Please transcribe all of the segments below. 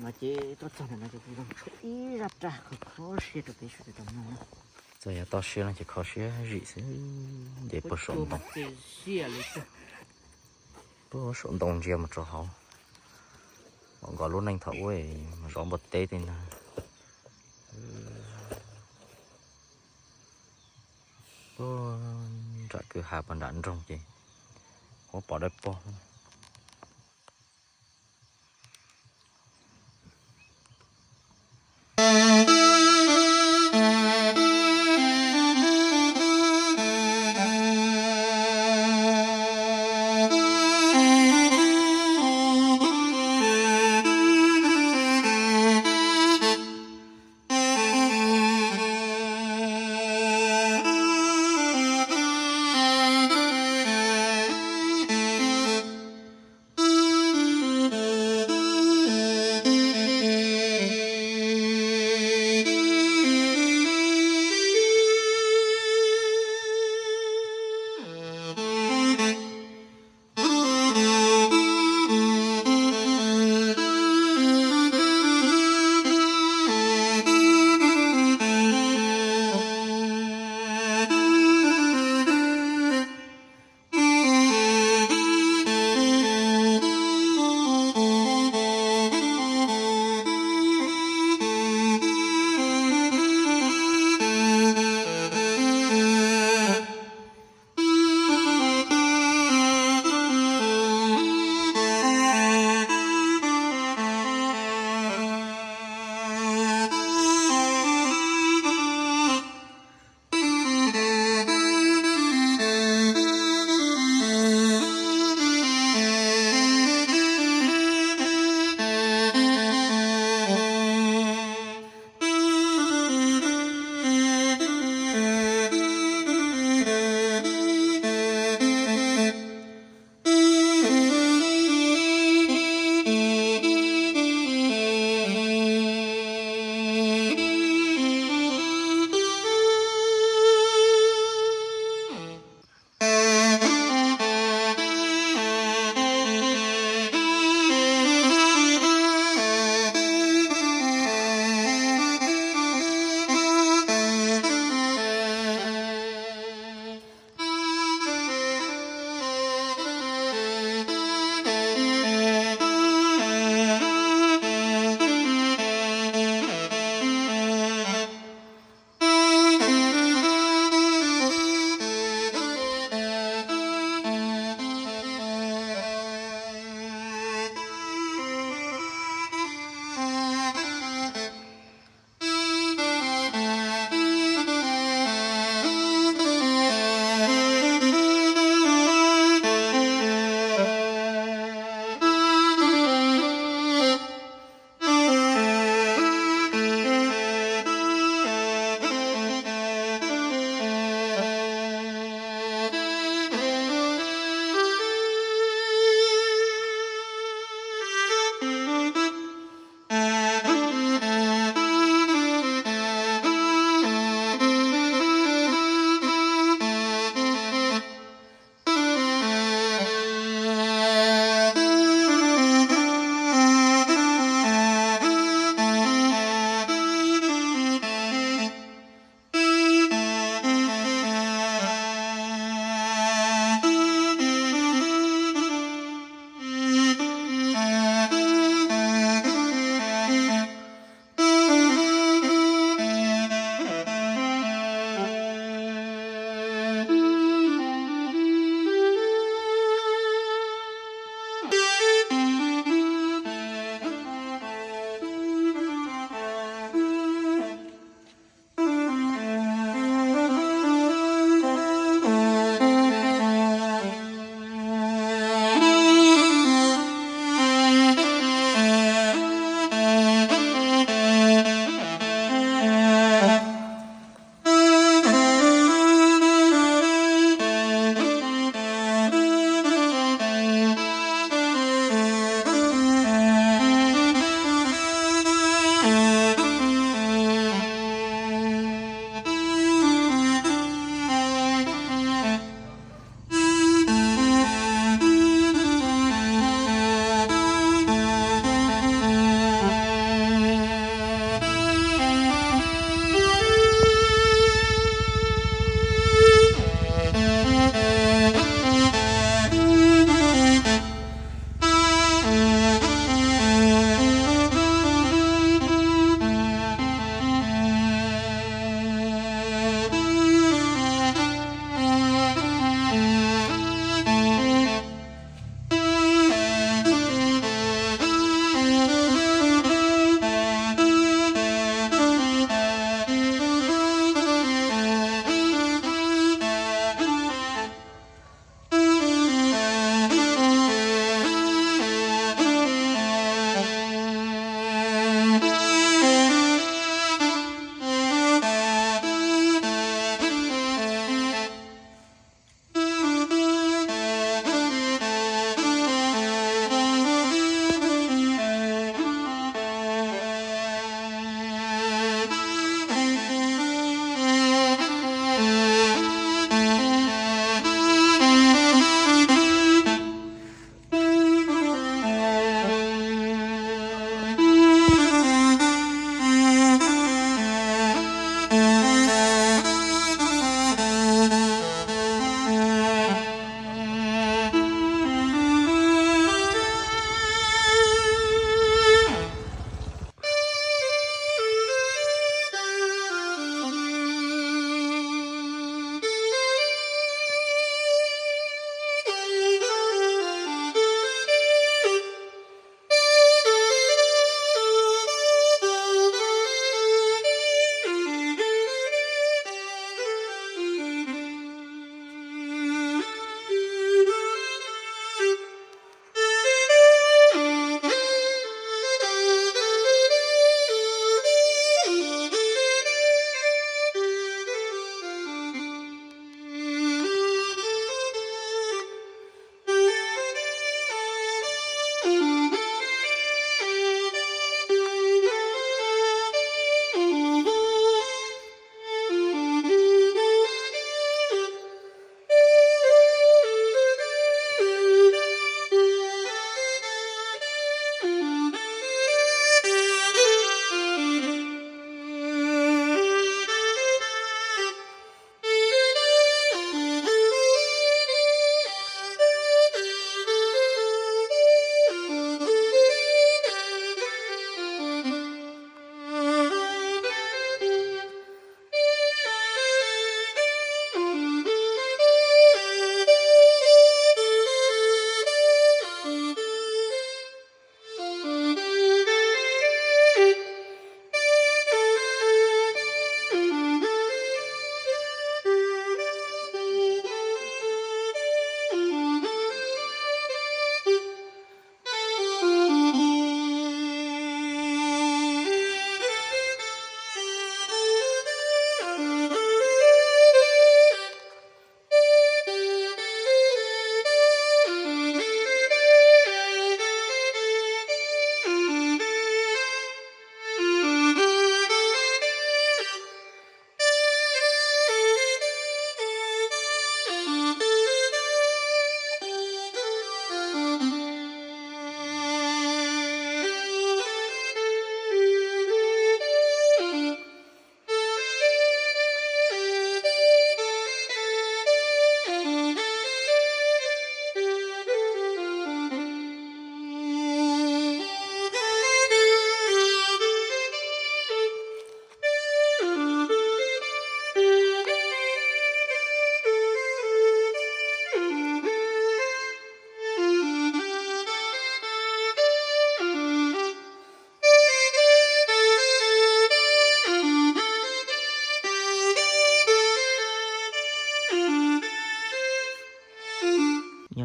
No ces tuaj txog ntawm no ces kuv zoo tshuab ib zaj raj kho kho siab rau peb sawv daws tau mloog na. Txawm yog toj siab no ces kho siab zim xwb, nce puag saum ntoo. Puag saum ntoo ntsia mus rau hauv, nkaus lub neej thaum ub zov npua teb tej ntag. Puag nram kwj ha puag nram nroog ces huab pov dawb paug.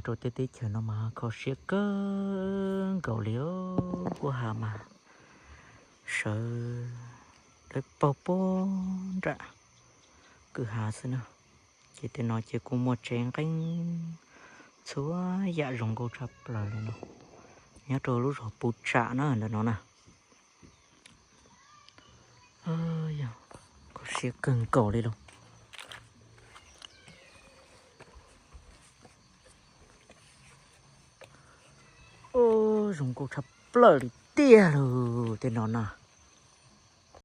Rau tej teb chaws no mas kho siab kawg nkaus li, kwj ha mas sawv dawb paug puag nram kwj ha xwb na. Ces tej no ces kuj muaj tsev nqeeb txhua yam zoo nkauj tshaj plaws li no, nyob rau lub zos Puv Tsam na ntawm no na. Kho siab kawg nkaus li lauj. Zoo nkauj tshaj plaws li tiag lauj tej no na.